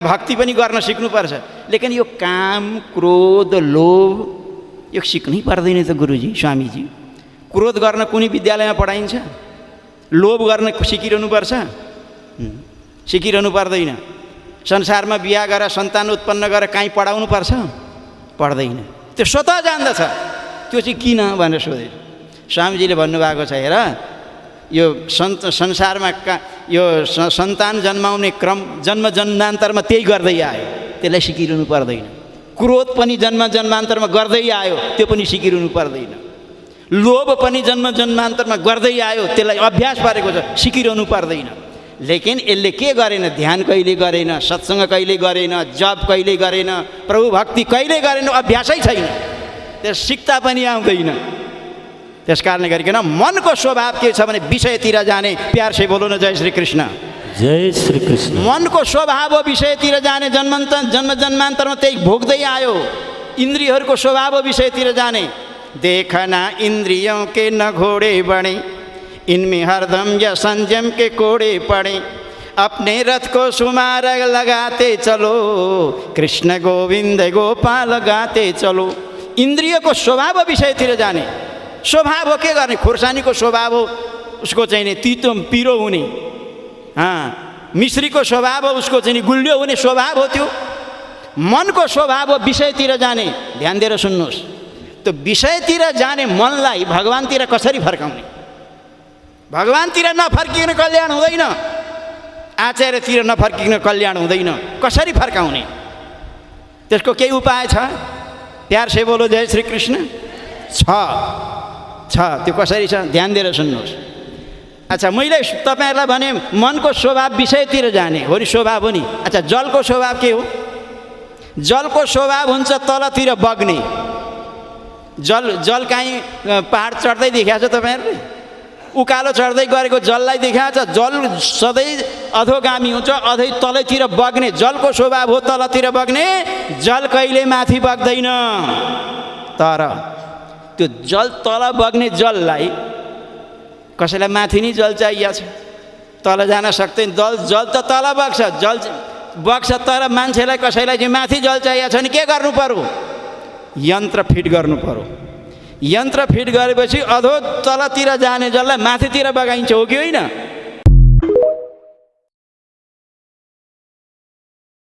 भक्ति पनि गर्न सिक्नुपर्छ। लेकिन यो काम क्रोध लोभ यो सिक्नै पर्दैन त गुरुजी स्वामीजी। क्रोध गर्न कुनै विद्यालयमा पढाइन्छ? लोभ गर्न सिकिरहनुपर्छ? सिकिरहनु पर्दैन। संसारमा बिहा गरेर सन्तान उत्पन्न गरेर कहीँ पढाउनु पर्छ? पर्दैन। त्यो स्वतः जान्दछ। त्यो चाहिँ किन भनेर सोधे स्वामीजीले भन्नुभएको छ, हेर यो संसारमा यो सन्तान जन्माउने क्रम जन्म जन्मान्तरमा त्यही गर्दै आयो, त्यसलाई सिकिरहनु पर्दैन। क्रोध पनि जन्म जन्मान्तरमा गर्दै आयो, त्यो पनि सिकिरहनु पर्दैन। लोभ पनि जन्म जन्मान्तरमा गर्दै आयो, त्यसलाई अभ्यास पारेको छ, सिकिरहनु पर्दैन। लेकिन यसले के गरेन? ध्यान कहिले गरेन, सत्सङ्ग कहिले गरेन, जप कहिले गरेन, प्रभु भक्ति कहिले गरेन, अभ्यासै छैन, त्यस सिक्ता पनि आउँदैन। त्यस कारणले गरिकन मनको स्वभाव के छ भने विषयतिर जाने। प्यार से बोलो न जय श्री कृष्ण। जय श्री कृष्ण। मनको स्वभाव हो विषयतिर जाने, जन्म जन्मान्तरमा त्यही भोग्दै आयो। इन्द्रियहरूको स्वभाव हो विषयतिर जाने। देखना इंद्रियों के न घोड़े बने, इनमें हरदम या संयम के कोड़े पड़े, अपने रथ को सुमार लगाते चलो, कृष्ण गोविंद गोपाल गाते चलो। इन्द्रियको स्वभाव हो विषयतिर जाने। स्वभाव हो के गर्ने? खुर्सानीको स्वभाव हो उसको चाहिँ नि तितो पिरो हुने, मिश्रीको स्वभाव हो उसको चाहिँ नि गुलियो हुने स्वभाव हो। त्यो मनको स्वभाव हो विषयतिर जाने। ध्यान दिएर सुन्नुहोस्, त्यो विषयतिर जाने मनलाई भगवानतिर कसरी फर्काउने? भगवानतिर नफर्किकन कल्याण हुँदैन, आचार्यतिर नफर्किकन कल्याण हुँदैन। कसरी फर्काउने? त्यसको केही उपाय छ? प्यार से बोलो जय श्री कृष्ण। छ त्यो कसरी छ? ध्यान दिएर सुन्नुहोस्। अच्छा, मैले तपाईँहरूलाई भने मनको स्वभाव विषयतिर जाने हो नि, स्वभाव हो नि। अच्छा, जलको स्वभाव के हो? जलको स्वभाव हुन्छ तलतिर बग्ने। जल काहीँ पहाड चढ्दै देखाएको छ तपाईँहरूले? उकालो चढ्दै गरेको जललाई देखाएको छ? जल सधैँ अधोगामी हुन्छ, अझै तलैतिर बग्ने। जलको स्वभाव हो तलतिर बग्ने। जल कहिले माथि बग्दैन। तर त्यो जल तल बग्ने जललाई कसैलाई माथि नै जल चाहिएको छ, तल जान सक्दैन। जल त तल बग्छ, जल बग्छ, तर मान्छेलाई कसैलाई चाहिँ माथि जल चाहिएको छ भने के गर्नु पर्यो? यन्त्र फिट गर्नु पर्यो। यन्त्र फिट गरेपछि अधो तलतिर जाने जललाई माथितिर बगाइन्छ, हो कि होइन?